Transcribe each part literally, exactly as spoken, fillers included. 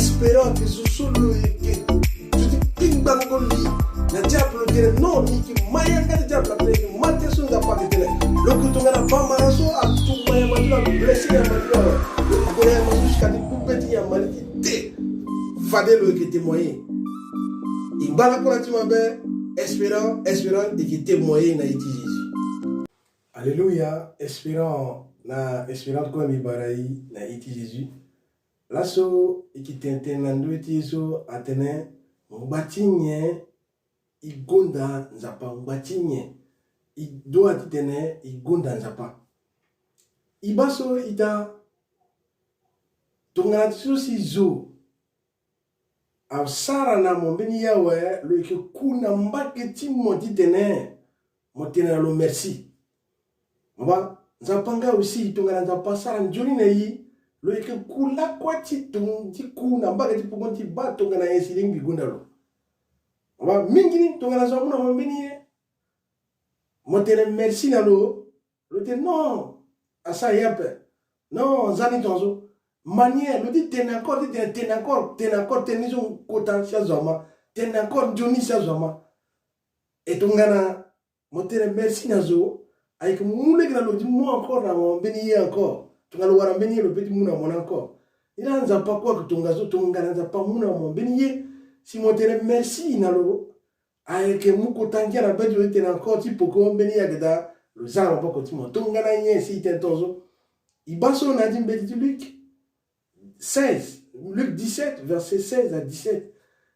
Espérant que zo so lo yeke zo ti kpingbango li na diable, lo tene non, ni yeke ma yanga ti diable ape, ni yeke ma tënë so Nzapa ayeke tene. Lo yeke tongana bamara so atumba nyama ti lo, ablessé nyama ti lo awe, lo yeke gue na nyama so jusqu'à ti kpu be ti nyama ni ti te. Fade lo yeke témoigner. E ngba lakue na ti mabe. Espérant, espérant e yeke témoigner na iri ti Jésus. Alléluia. Espérant na espérant kue mbi bara e na iri ti Jésus. Laso e yeke tene tënë na ndö ti e so atene ngba ti nyen e gonda Nzapa, ngba ti nyen e doit ti tene e gonda Nzapa. E baa so ita tongana ti so si zo asara na mo mbeni ye awe, lo yeke ku na mbage ti mo ti tene mo tene na lo merci. Mo baa, Nzapa nga aussi, tongana Nzapa asara nzoni na e, lo yeke ku lakue ti tongana ti ku na mbage ti poko ti baa tongana nyen si lingbi gonda lo. Mo baa, mingi ni tongana zo amu na mo mbeni ye, mo tene merci na lo, lo tene non, asara ye ape. Non, nzani tongaso. Manière lo ti tene encore, ti tene, tene encore, tene encore, tënë ni so kota si azo ama. Tene encore nzoni si azo ama. E tongana mo tene merci na zo, ayeke mu lege na lo ti mu encore na mo mbeni ye encore. Tongana lo wara mbeni ye, lo peut ti mu na mo ni encore. Ni laa Nzapa kue ayeke tongaso, tongana Nzapa amu na mo mbeni ye, si mo tene merci na lo, ayeke mu kota ngia na be ti lo ti tene encore ti poko mbeni ye ayeke daa lo zia na maboko ti mo. Tongana nyen si e tene tongaso? E baa so na ya ti mbeti ti Luc seize, Luc dix-sept, verset seize à dix-sept.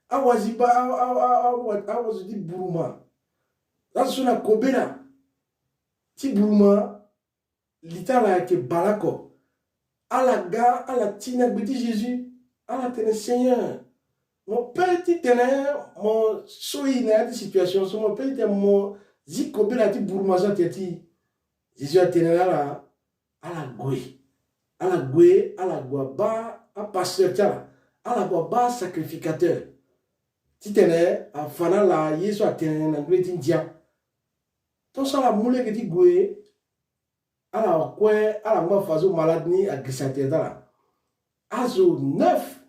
Awazi baa, a, a, a, awa-, awazi ti buruma. Azo so na kobela ti buruma, li ti ala ayeke bale oko. Ala ga, ala ti na gbe ti Jésus, ala tene Seigneur, mo peut ti tene mo soi na ya ti situation so, mo peut ti tene mo zi kobela ti buruma so atene ti e. Jésus atene na ala, ala gue. Ala gue, ala gue abaa apasteur ti ala, ala gue abaa asacrificateur, ti tene afa na ala ye so atene na ndö ti ndia. Tongaso ala mu lege ti gue, ala kue, ala ngba fa so malade ni agirisa tere ti ala. Azo neuf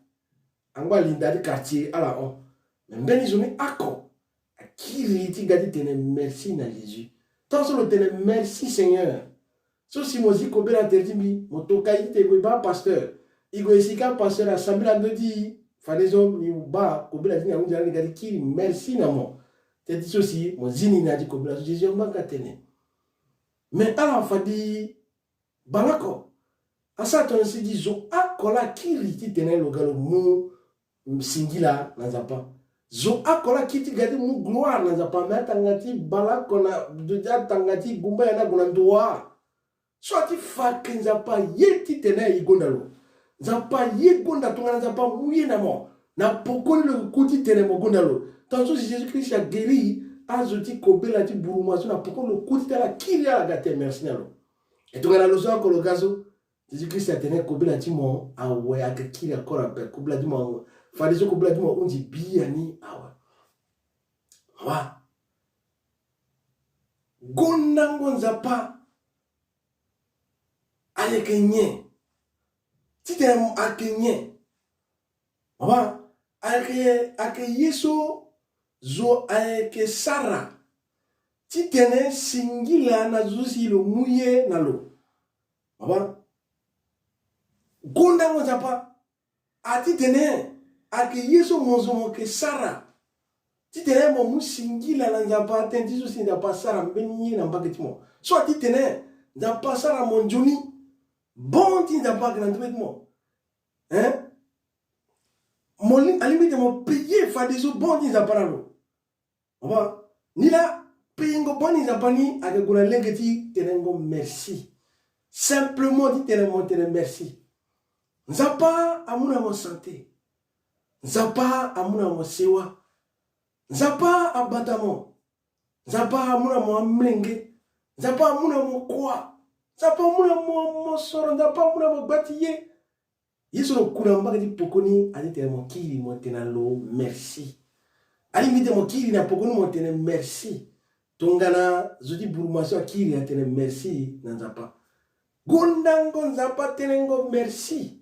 angba linda ti quartier ala hon. Me mbeni zo ni oko akiri ti ga ti tene merci na Jésus. Tongaso lo tene merci Seigneur. So si mo zi kobela tere ti mbi, mo toka e ti tene e gue baa pasteur. E gue e sika pasteur asambela ndö ti e. Fadeso mbi baa kobela ti ni ahunzi ala ni ga ti kiri merci na mo. Teti so si mo zi ni na ya ti kobela so Jésus angba nga tene. Me ala fadi bale oko. Asara tongana si ti zo oko laa akiri ti tene lo ga lo mu singila na Nzapa. Zo oko laa akiri ti ga ti mu gloire na Nzapa, me atanga ti bale oko na, atanga ti gumba ya ni ague na ndo wa. So ati fa ke Nzapa aye ti tene e gonda lo. Nzapa aye gonda, tongana Nzapa amu ye na mo, na pokoni lo ku ti tene mo gonda lo. Tongaso si Jésus Christ aguéri azo ti kobela ti buruma so, na pokoni lo ku ti tene ala kiri ala ga tene merci na lo. E tongana lo so oko lo ga so, Jésus Christ atene kobela ti mo awe, ayeke kiri encore ape, kobela ti mo awe. Fadeso kobela ti mo ahunzi biani awe. Wa. Gondango Nzapa ayeke nyen? Ti tene ayeke nyen? Mama, ayeke, ayeke ye so zo ayeke sara ti tene singila na zo si lo mu ye na lo. Mama, gondango Nzapa. A ti tene ayeke ye so mo zo mo yeke sara ti tene mo mu singila na Nzapa, tënë ti so si Nzapa asara mbeni ye na mbage ti mo. So a ti tene Nzapa asara mo nzoni, bon ti Nzapa ayeke na ndö ti mo. Hein? Mo li-, alingbi ti mo payer fadeso bon ti Nzapa na lo. Mama, ni laa, payengo bon ni Nzapa ni ayeke gue na lege ti tenengo merci. Simplement ti tene mo tene merci. Nzapa amu na mo santé. Nzapa amu na mo sewa. Nzapa abata mo. Nzapa amu na mo amolenge. Nzapa amu na mo kua. Nzapa amu na mo mosoro. Nzapa amu na mo gba ti ye. Ye so lo ku na mbage ti pokoni, a ti tene mo kiri mo tene na lo merci. Alingbi ti tene mo kiri na pokoni mo tene merci. Tongana zo ti buruma so akiri atene merci na Nzapa. Gondango Nzapa, tenengo merci.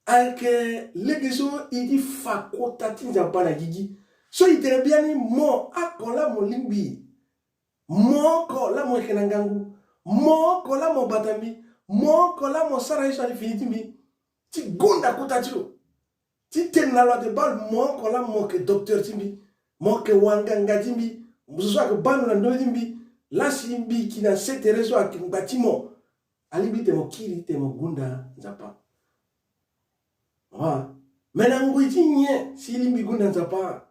Ayeke lege so i ti fa kota ti Nzapa na gigi. So i tene biani mo oko la mo lingbi. Mo oko la mo yeke na ngangu. Mo oko la mo bata mbi. Mo oko la mo sara ye so ayeke fini ti mbi. Ti gonda kota ti lo. Ti tene na lo ate baa mo oko la mo yeke docteur ti mbi. Mo yeke wanganga ti mbi. Mo so so ayeke baa ndo na ndö ti mbi. La si mbi yeke na se tere so ayeke ngba ti mo. Alingbi tene mo kiri tene mo gonda Nzapa. Wa. Me na ngoi ti nyen si i lingbi gonda Nzapa?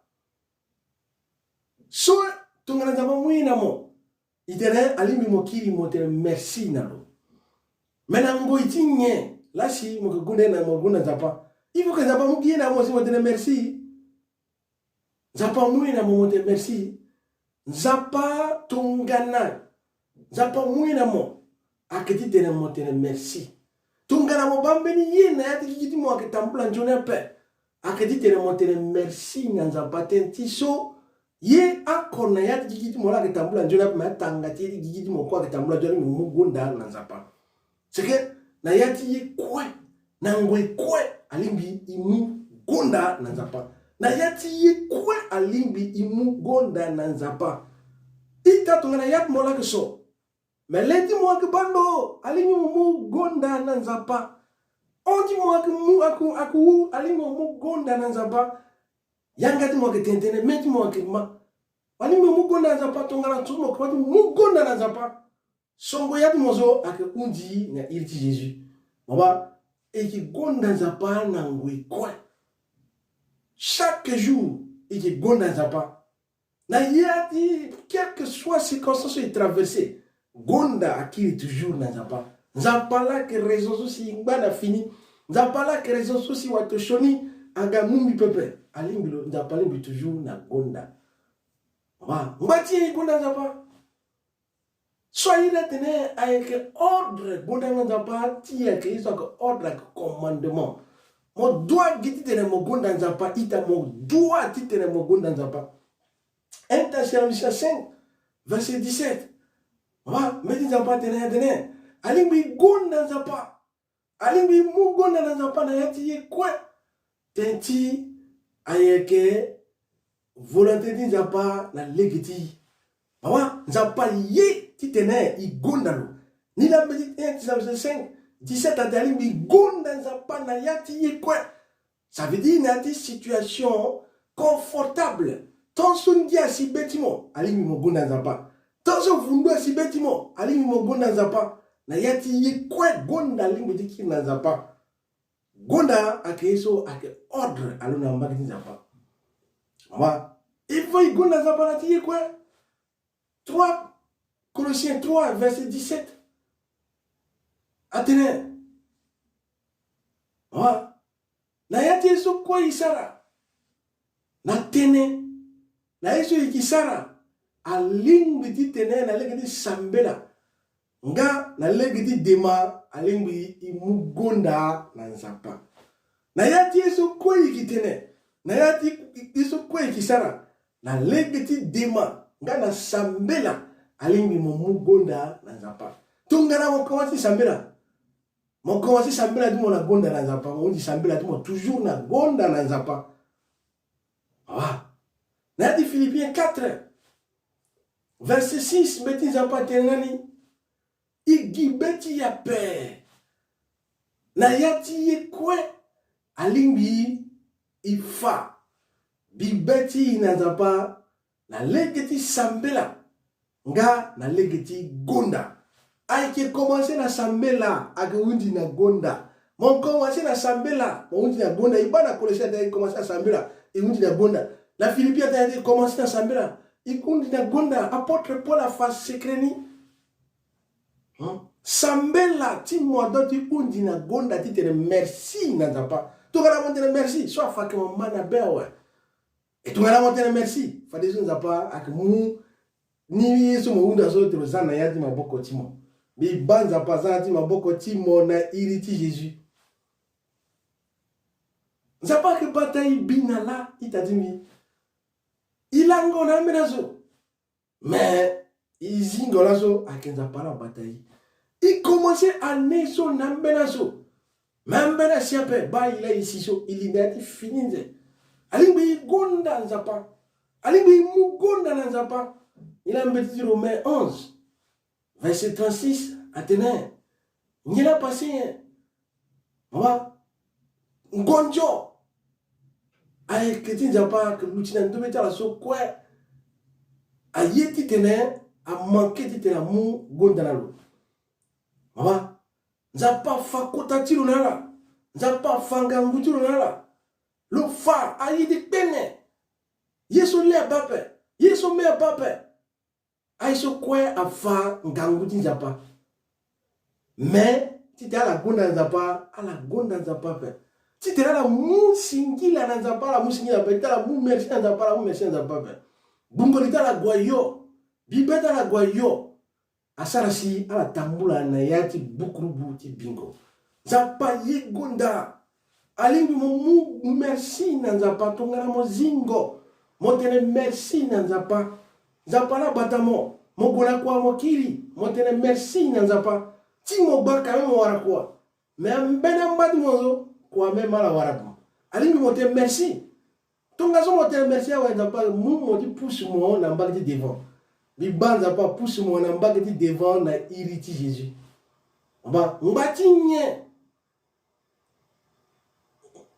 So tongana Nzapa amu ye na mo, i tene alingbi mo kiri mo tene merci na lo. Me na ngoi ti nyen la si mo yeke gonda ye na mo gonda Nzapa? Il faut que Nzapa amu gi ye na mo si mo tene merci. Nzapa amu ye na mo mo tene merci. Nzapa tongana Nzapa amu ye na mo ayeke ti tene mo tene merci. Tongana mo baa mbeni ye na ya ti gigi ti mo ayeke tambula nzoni ape. Ayeke ti tene mo tene merci na Nzapa tënë ti so ye oko na ya ti gigi ti mo la ayeke tambula nzoni ape, me atanga ti ye ti gigi ti mo kue ayeke tambula nzoni, mo mu gonda na Nzapa. C'est que na ya ti ye kue, na ngoi kue, alingbi i mu gonda na Nzapa. Na ya ti ye kue alingbi i mu gonda na Nzapa. Ita tongana ya ti mo la ayeke so, me le ti mo ayeke baa ndo, alingbi mo mu gonda na Nzapa. Hon ti mo ayeke mu, ayeke, ayeke wu, alingbi mo mu gonda na Nzapa. Yanga ti mo ayeke tene tene, me ti mo ayeke ma. Alingbi mo mu gonda na Nzapa tongana so mo yeke ma ti mu gonda na Nzapa. Songo ya ti mo so ayeke hundi na iri ti Jésus. Mo baa, e yeke gonda Nzapa na ngoi kue. Chaque jour e yeke gonda Nzapa. Na ya ti quelque soit circonstance so e traverser, gonda akiri toujours na Nzapa. Nzapa la ayeke raison so si e ngba na fini. Nzapa la ayeke raison so si wato sioni aga mu mbi pepe. Alingbi lo, Nzapa alingbi toujours na gonda. Wa, ngba ti e gonda Nzapa. So aye ni atene ayeke ordre, gonda nga Nzapa ti e ayeke ye so ayeke ordre, ayeke commandement. Mo doit gi titene mo gonda Nzapa, ita, mo doit titene mo gonda Nzapa. Un Thessaloniciens cinq, verset dix-sept. Wa, mbeti Nzapa atene, atene alingbi gonda Nzapa. Alingbi mu gonda na Nzapa na ya ti ye kue. Tënë ti ayeke volonté ti Nzapa na lege ti e. Awa, Nzapa aye titene e gonda lo. Ni la mbeti un Thessaloniciens cinq, dix-sept atene alingbi gonda Nzapa na ya ti ye kue. Ça veut dire na ya ti situation confortable. Tant so ngia asi be ti mo, alingbi mo gonda Nzapa. Tant so vundu asi be ti mo, alingbi mo gonda Nzapa. Na ya ti ye kue gonda alingbi ti kiri na Nzapa. Gonda ayeke ye so ayeke ordre alo na mbage ti Nzapa. Awa, il faut e gonda Nzapa na ya ti ye kue. Trois Colossiens trois, verset dix-sept. Atene, awa, na ya ti ye so kue e sara, na tënë, na ye so e yeke sara, alingbi titene na lege ti sambela, nga na lege ti dema alingbi e mu gonda na Nzapa. Na ya ti ye so kue e yeke tene, na ya ti ye so kue e yeke sara, na lege ti dema nga na sambela, alingbi mo mu gonda na Nzapa. Tongana mo komanse ti sambela, mo komanse sambela ti mo na gonda na Nzapa, mo hundi sambela ti mo toujours na gonda na Nzapa. Awa. Na ya ti Philippiens quatre, verset six, mbeti Nzapa atene na ni, e gi be ti e ape. Na ya ti ye kue alingbi e fa bi be ti e na Nzapa na lege ti sambela nga na lege ti gonda. Ayeke komanse na sambela, ayeke hundi na gonda. Mo komanse na sambela, mo hundi na gonda. E baa na Colossiens atene e komanse na sambela, e hundi na gonda. Na Philippiens atene e komanse na sambela, e hundi na gonda. Apôtre Paul afa secret ni. Hmm? Sambela ti mo adoit ti hundi na gonda titene merci na Nzapa. Tongana mo tene merci, so afa ayeke mo ma na be awe. E tongana mo tene merci, fadeso Nzapa ayeke mu ni ye so mo hunda so tene lo za na ya ti maboko ti mo. Mbi baa Nzapa aza na ya ti maboko ti mo na iri ti Jésus. Nzapa ayeke bata e bi na lâ, ita ti mbi. E lango na ambeni azo. Me e zingo laso ayeke Nzapa laa abata e. E komanse année so na ambeni azo. Me ambeni asi ape, baa e laa e si so, e linda ya ti fini nze. Alingbi e gonda Nzapa. Alingbi e mu gonda na Nzapa. Nilaa mbeti ti Romain onze, verset trente-six, atene, nyen la pase nyen? Mama, ngonzo ayeke ti Nzapa ayeke luti na ndö be ti ala so kue. Aye titene amanke titene amu gonda na lo. Mama, Nzapa afa kota ti lo na ala. Nzapa afa ngangu ti lo na ala. Lo fa aye ti kpene. Ye so lê abaa ape. Ye so mê abaa ape. Aye so kue afa ngangu ti Nzapa. Me titene ala gonda Nzapa, ala gonda Nzapa ape. Titene ala mu singila na Nzapa, ala mu singila ape. Titene ala mu merci na Nzapa, ala mu merci na Nzapa ape. Gbungo li ti ala gue ayo. Bibe ti ala gue ayo. Asara si ala tambula na ya ti bukurubu ti bingo. Nzapa ye gonda. Alingbi mo mu merci na Nzapa tongana mo zingo. Mo tene merci na Nzapa. Nzapa laa abata mo. Mo gue na kua mo kiri. Mo tene merci na Nzapa. Ti mo gba ka même mo wara kua. Me ambeni amba ti mo so, kua même ala wara mo. Alingbi mo tene merci. Tongaso mo tene merci awe, Nzapa amu mo ti pousse mo na mbage ti devant. Mbi baa Nzapa apousse mo na mbage ti devant na iri ti Jésus. Aba, ngba ti nyen?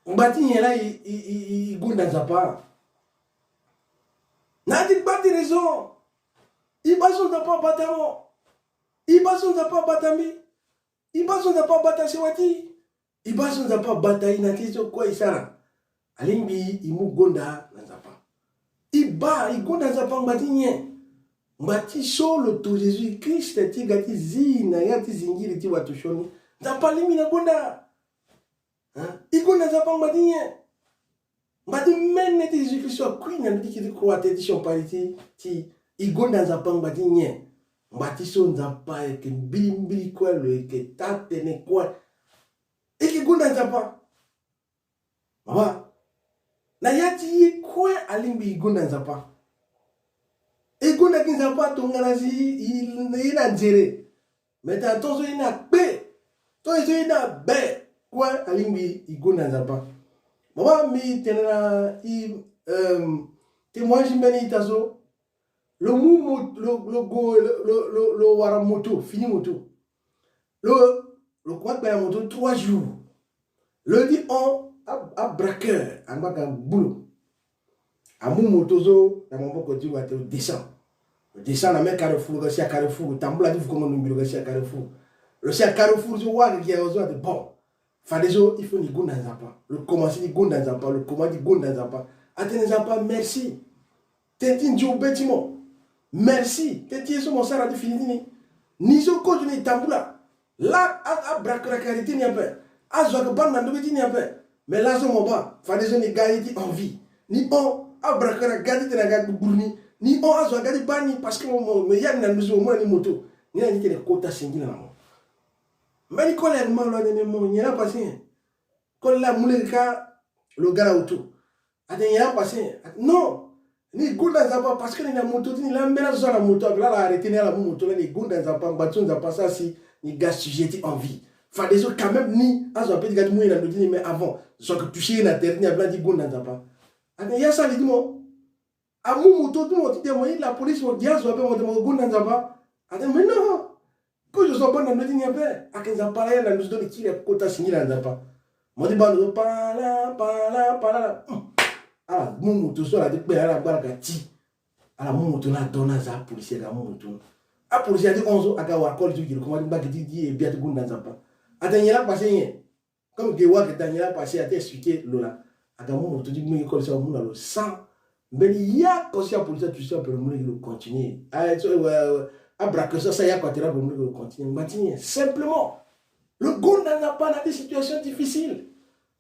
Ngba ti nyen laa e, e, e, e gonda Nzapa? Na ya ti gba ti raison. E baa so Nzapa abata mo. E baa so Nzapa abata mbi. E baa so Nzapa abata sewa ti e. E baa so Nzapa abata e na ti so kue e sara. Alingbi e mu gonda na Nzapa. E baa e gonda Nzapa ngba ti nyen? Ngba ti so lo to Jésus Christ ti ga ti zi na ya ti zingiri ti wato sioni. Nzapa alingbi na gonda. Hein? E gonda Nzapa ngba ti nyen? Ngba ti mene ti Jésus Christ so akui na ndö ti kiri ti croix, atene ti sioni pari ti, ti e gonda Nzapa ngba ti nyen? Ngba ti so Nzapa ayeke mbilimbili kue, lo yeke taa-tënë kue. E yeke gonda Nzapa. Mama, na ya ti ye kue alingbi e gonda Nzapa. E gonda gi Nzapa tongana si e, e, e na nzere. Me tongana tongaso e na kpe, tongaso e na be kue, alingbi e gonda Nzapa. Mama, mbi tene na e, euh, témoignage ti mbeni ita so. Lo mu mo-, lo, lo go, lo, lo, lo, lo wara moto, fini moto. Lo, lo koma kpe na moto trois jours. Lo ye ti hon, a, abraqueur angba ka gbu lo. Amu moto so na maboko ti lo, atene lo descend. Lo descend na même carrefour, lo ga si a carrefour, lo tambula ti vukongo nungbi, lo ga si a carrefour. Lo si a carrefour so, wâ ayeke gi azo, atene bon. Fadeso il faut ni gonda Nzapa. Lo komanse ti gonda Nzapa, lo komanse ti gonda Nzapa. Atene Nzapa merci. Tënë ti nzio be ti mo. Merci. Tënë ti ye so mo sara ti fini ti ni. Ni so kozo ni tambula. Laa a, abraqueur ayeke arrêté ni ape. Azo ayeke baa ni na ndö be ti ni ape. Me laa so mo baa, fadeso ni ga ye ti envie. Ni hon, abraqueur aga titene aga gbugburu ni. Ni hon, azo aga ti baa ni parce que mo, mo, mo ya ni na nduzu, mo mu na ni moto. Ni na ni tene kota singila na mo. Mbeni koli ayeke ma lo, atene mo, nyen la pase nyen? Koli laa amu lege kâ, lo ga na oto. Atene nyen la pase nyen? Atene non. Ni gonda Nzapa parce que ni na moto ti ni laa, mbeni azo so ala na moto ape laa, ala arrêté ni, ala mu moto laa, ni gonda Nzapa, ngba ti so Nzapa asara si ni ga sujet ti envie. Fadeso quand même ni, azo ape ti ga ti mu ye na ndö ti ni, mais avant, zo ayeke touché ye na tere ti ni ape laa, ni gonda Nzapa. Atene ya sara li ti mo. Amu moto ti mo ti tene mo ye la police, mo gi azo ape, mo tene mo gonda Nzapa. Atene mais non. Kozo so abaa na ndö ti ni ape, ayeke Nzapa laa, ya na ndö so ni kiri akota singila na Nzapa. Mo ti baa ndo so pala, pala, pala. Hmm. Ala mu moto so, ala ti kpe, ala gba, ala ga ti. Ala mu moto ni, adon ni, aza apolisi aga amu moto ni. Apolisi ati hon so, aga wara koli ti lo gi lo, koma ti mbage ti, ti e bia ti gonda Nzapa. Atene nyen la pase nyen? Comme ge wâ ayeke daa, nyen la pase, ati expliqué lo laa. Aga mu moto ti gbingi koli so amu na lo sans. Mbeni ya ko si apolisi atouché ape, lo mu lege lo continué. Ah, so, euh, abraqueur so asara ya ko atene ape, lo mu lege lo continué. Ngba ti nyen? Simplement. Lo gonda Nzapa na des situations difficiles.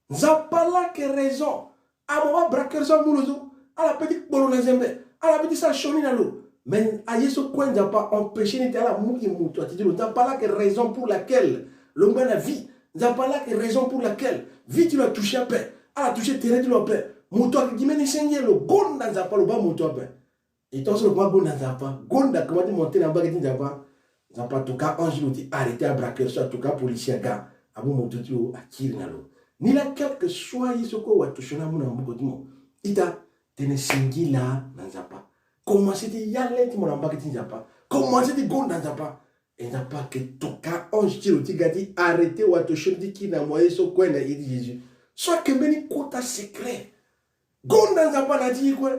Nzapa laa ayeke raison. Amoman abraqueur so amu lo so, ala peut ti kpo lo na nzembe, ala peut ti sara sioni na lo. Mais aye so kue Nzapa empêché ni ti ala mu gi moto ati ti lo. Nzapa laa ayeke raison pour laquelle lo ngba na vie. Nzapa laa ayeke raison pour laquelle vie ti lo atouché ape. Ala touché tere ti lo ape. Moto ayeke gi mbeni senge, lo gonda Nzapa, lo baa moto ape. E tongaso lo koma gonda Nzapa, gonda koma ti monté na mbage ti Nzapa. Nzapa atuka ange lo ti arrêté abraqueur so, atuka policier aga. Abu mo duti lo akiri na lo. Ni laa, quel que soit ye so kue wato sioni amu na maboko ti mo, ita, tene singila na Nzapa. Komanse ti ya le ti mo na mbage ti Nzapa. Komanse ti gonda Nzapa. E Nzapa ayeke toka ange ti lo ti ga ti arrêter wato sioni ti kiri na mo ye so kue na iri ti Jésus. So ayeke mbeni kota secret. Gonda Nzapa na ya ti ye kue.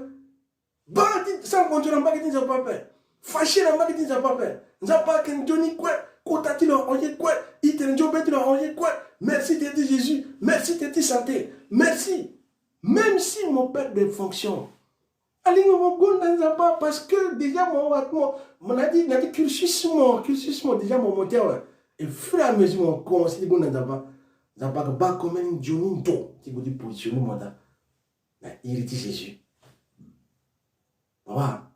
Baa ti sara ngonzo na mbage ti Nzapa ape. Fâché na mbage ti Nzapa ape. Nzapa ayeke nzoni kue. Kota ti lo ahon ye kue. E tene nzoni be ti lo ahon ye kue. Merci tene ti Jésus. Merci tene ti santé. Merci. Même si mo perdre fonction, alingbi mo gonda Nzapa, parce que déjà mo wa mo, mo na ya ti, na ya ti cursus mo, cursus mo déjà mo monté awe. Et fur et à mesure mo commencé ti gonda Nzapa, Nzapa ayeke baa comme nzoni ndo ti gue ti positionner mo daa na iri ti Jésus. Awa.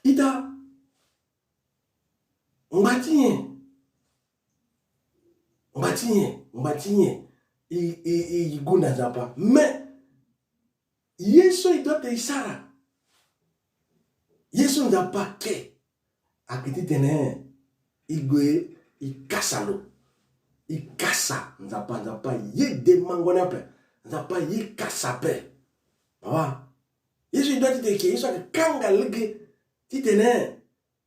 Ita, ngba ti nyen? Ngba ti nyen? Ngba ti nyen? I, i, i, i gonda Nzapa. Mais ye so i doit ti sara, ye so Nzapa ayeke, ayeke titene i gue i kasa lo. I kasa Nzapa, Nzapa aye demango ni ape. Nzapa aye kasa ape. Awa. Ye so i doit ti tene ke, ye so ayeke kanga lege titene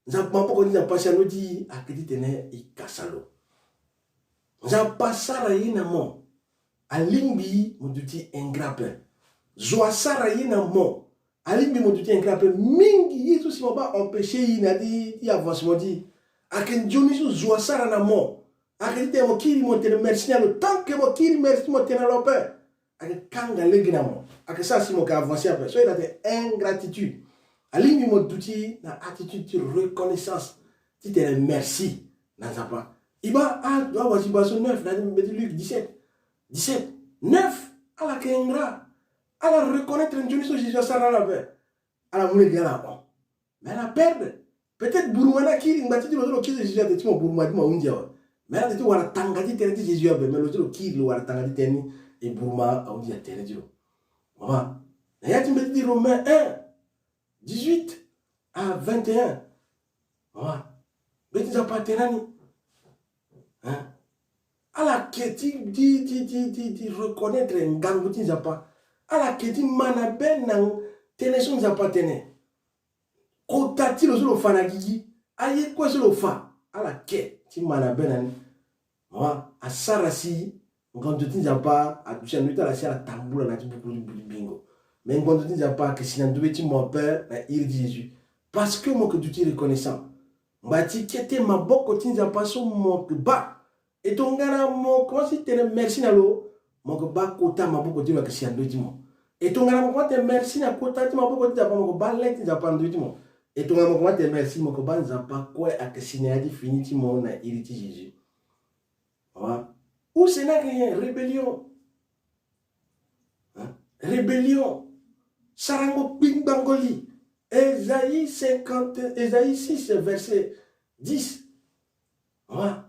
Nzapa, maboko ti Nzapa asi na ndö ti i, ayeke titene i kasa lo. Nzapa asara ye na mo, alingbi mo duti ingrat ape. Zo asara ye na mo, alingbi mo duti ingrat ape. Mingi ye so si mo baa empêcher i na ya ti, ti avancement ti i. Ayeke nzoni so zo asara na mo, ayeke titene mo kiri mo tene merci na lo. Tant que mo kiri merci, mo tene na lo ape, ayeke kanga lege na mo, ayeke sara si mo yeke avancer ape. So iri atene ingratitude. Alingbi mo duti na attitude ti reconnaissance, titene merci na Nzapa. I baa a, awaziba so neuf, na mbeti Luc dix-sept, dix-sept, neuf. Ala yeke ingrat. Ala reconnaître nzoni so Jésus asara na ala ape. Ala mu lege ala hon. Mais ala perdre. Peut-être buruma ni akiri, ngba ti ti lo so lo kiri Jésus atene ti mo buruma ti mo ahunzi awe. Mais ala tene ti wara tanga ti tere ti Jésus ape, mais lo so lo kiri lo wara tanga ti tere ni, e buruma ahunzi na tere ti lo. Mama, na ya ti mbeti ti Romain un, dix-huit à vingt et un. Mama, mbeti Nzapa atene ni. Hein? Ala yeke ti, ti, ti, ti, ti, ti reconnaître ngangu ti Nzapa. Ala yeke ti ma na be na tënë so Nzapa atene. Kota ti lo so lo fa na gigi, aye kue so lo fa, ala yeke ti ma na be na ni. Mama, asara si ngangu ti Nzapa aduti na ndö ti ala si ala tambula na ya ti buku ti bingo. Mais ngangu ti Nzapa ayeke si na ndö ti mo ape na iri ti Jésus. Parce que mo yeke duti reconnaissant. Ngba ti kete maboko ti Nzapa so mo yeke baa. E tongana mo komanse ti tene merci na lo, mo yeke baa kota maboko ti lo ayeke si na ndö ti mo. E tongana mo komanse tene merci na kota ti maboko ti Nzapa, mo yeke baa le ti Nzapa na ndö ti mo. E tongana mo komanse tene merci, mo yeke baa Nzapa kue ayeke si na ya ti fini ti mo na iri ti Jésus. Awa. Use ni ayeke nyen? Rébellion. Hein? Rébellion. Sarango kpingbango li. Ésaïe cinquante, Ésaïe six, verset dix. Awa.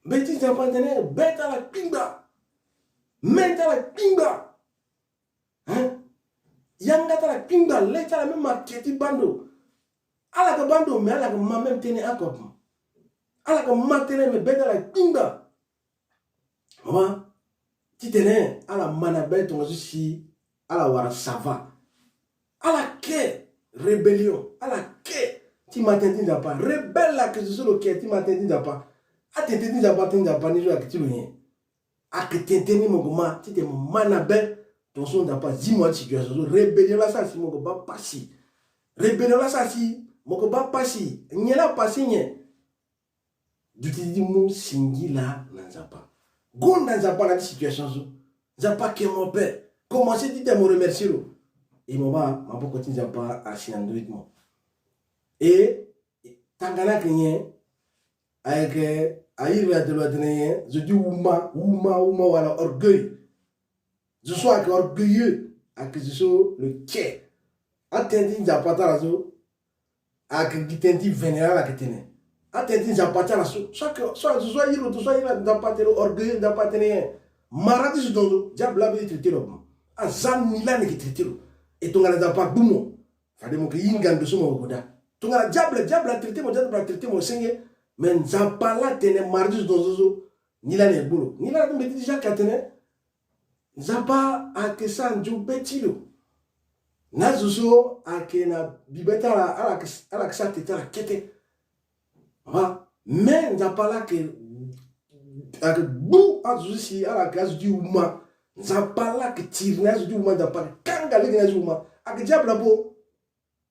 Mbeti Nzapa atene be ti ala kpingba. Me ti ala kpingba. Hein? Yanga ti ala kpingba, le ti ala même ayeke ti baa ndo. Ala yeke baa ndo, mais ala yeke ma même tënë oko. Ala yeke ma tënë, mais be ti ala kpingba. Mama, titene ala ma na be tongaso si ala wara ça va. Ala ke rébellion, ala ke ti ma tënë ti Nzapa. Rebelle ayeke zo so lo ke ti ma tënë ti Nzapa. Atene tënë ti Nzapa, tënë ti Nzapa ni so ayeke ti lo nyen? Ayeke tene tënë ni mo yeke ma titene mo ma na be tongaso Nzapa azi mo na ya ti situation so. Rébellion laa asara si mo yeke baa pasi. Rébellion laa asara si mo yeke baa pasi. Nyen laa pasi nyen? Duti ti mu singila na Nzapa. Gonda Nzapa na ya ti situation so. Nzapa ake mo ape. Komanse titene mo remercier lo. E mo baa maboko ti Nzapa asi na ndö ti mo. E tanga ni ayeke nyen? Ayeke, a iri na dolo atene nyen? Zo ti wuma, wuma, wuma wala orgueil. Zo so ayeke orgueilleux ayeke zo so lo ke. Atënë ti Nzapa ti ala so ayeke gi tënë ti vene laa ala yeke tene. Atënë ti Nzapa ti ala so, so ayeke, so, so airi lo, so airi Nzapa atene lo orgueilleux, Nzapa atene nyen? Mara ti zo donzo, diable laa mbeni traité lo ape. Aza ni laa ni yeke traité lo. E tongana Nzapa agbu mo, fade mo yeke hinga ndo so mo yeke daa. Tongana diable, diable atraité mo, diable atraité mo senge. Mais Nzapa laa atene mara ti zo donzo so, Ni lani e gbu lo. Ni lani mbeti ti Jacques atene Nzapa ayeke sara nzoni be ti lo. Na azo so ayeke na bibe ti ala, ala yeke, ala yeke sara tete ti ala kete. Wa, me Nzapa laa ayeke, ayeke gbu azo so si ala yeke azo ti uma. Nzapa laa ayeke tiri na azo ti uma, Nzapa ayeke kanga lege na azo ti uma. Ayeke diable apo.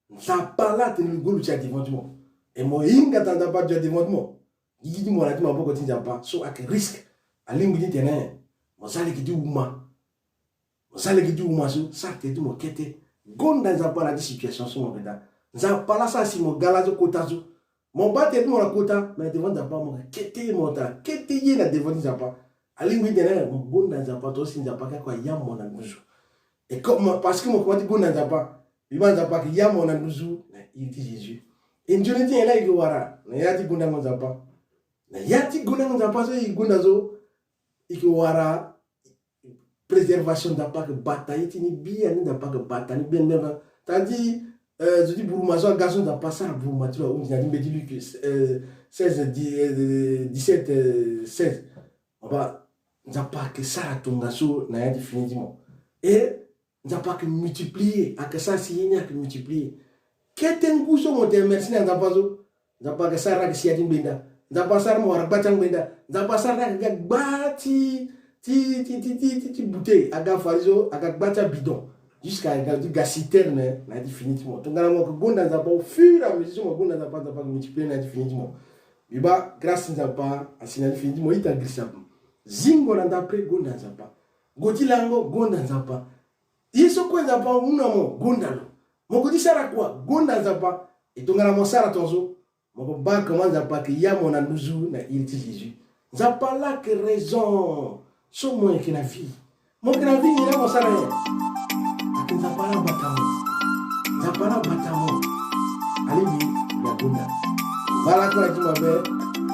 Nzapa laa atene lo gue lo ti a devant ti mo. E mo hinga tara Nzapa azo a devant ti mo. Gigi ti mo na ya ti maboko ti Nzapa so ayeke risque. Alingbi ti tene mo za lege ti uma. Mo za lege ti uma so, sara tene ti mo kete. Gonda Nzapa na ya ti situation so mo yeke daa. Nzapa laa asara si mo ga laso kota so. Mo baa tene ti mo na kota, me na devant Nzapa mo yeke kete ye, mo tara kete ye na devant ti Nzapa. Alingbi ti tene mo gonda Nzapa, tongaso si Nzapa ayeke kue aya mo na nduzu. E comme, parce que mo komanse ti gonda Nzapa, mbi baa Nzapa ayeke ya mo na nduzu na iri ti Jésus. E nzoni ti nyen laa e yeke wara na ya ti gondango Nzapa? Na ya ti gondango Nzapa so e yeke gonda so, e yeke wara préservation, Nzapa ayeke bata ye ti ni bien, ni Nzapa ayeke bata ni bien bien bien. Tandis, euh, zo ti buruma so aga so Nzapa asara buruma ti lo ahunzi na ya ti mbeti Luc, euh, seize, dix, euh, dix-sept, euh, seize. Mo baa Nzapa ayeke sara tongaso na ya ti fini ti mo. E Nzapa ayeke multiplier, ayeke sara si ye ni ayeke multiplier. Kete ngu so mo tene merci na Nzapa so, Nzapa ayeke sara ni ayeke si ya ti ngbenda. Nzapa asara ni mo wara gba ti angbenda. Nzapa asara ni ayeke ga gba ti, ti, ti, ti, ti, ti, ti bouteille. Aga fari so, aga gba ti abidon. Jusqu'à aga ti ga citerne na ya ti fini ti mo. Tongana mo yeke gonda Nzapa au fur et à mesure so mo gonda Nzapa, Nzapa ayeke multiplier na ya ti fini ti mo. Mbi baa grâce ti Nzapa asi na ya ti fini ti mo. Ita girisa zingo na ndapre, gonda Nzapa. Gue ti lango, gonda Nzapa. Ye so kue Nzapa amu na mo, gonda lo. Mo gue ti sara kua, gonda Nzapa. E tongana mo sara tongaso, mo ko baa comment Nzapa ayeke ya mo na nduzu na iri ti Jésus. Nzapa laa ayeke raison so mo yeke na vie. Mo yeke na vie nyen laa mo sara nyen? Ayeke Nzapa laa abata mo. Nzapa laa abata mo. Alingbi na gonda. Baa lakue na ti mabe.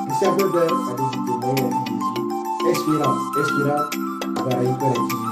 Isi ape be ade ti témoigner na ti Jésus. Espérant, espérant. Bara ye kue na ti Jésus.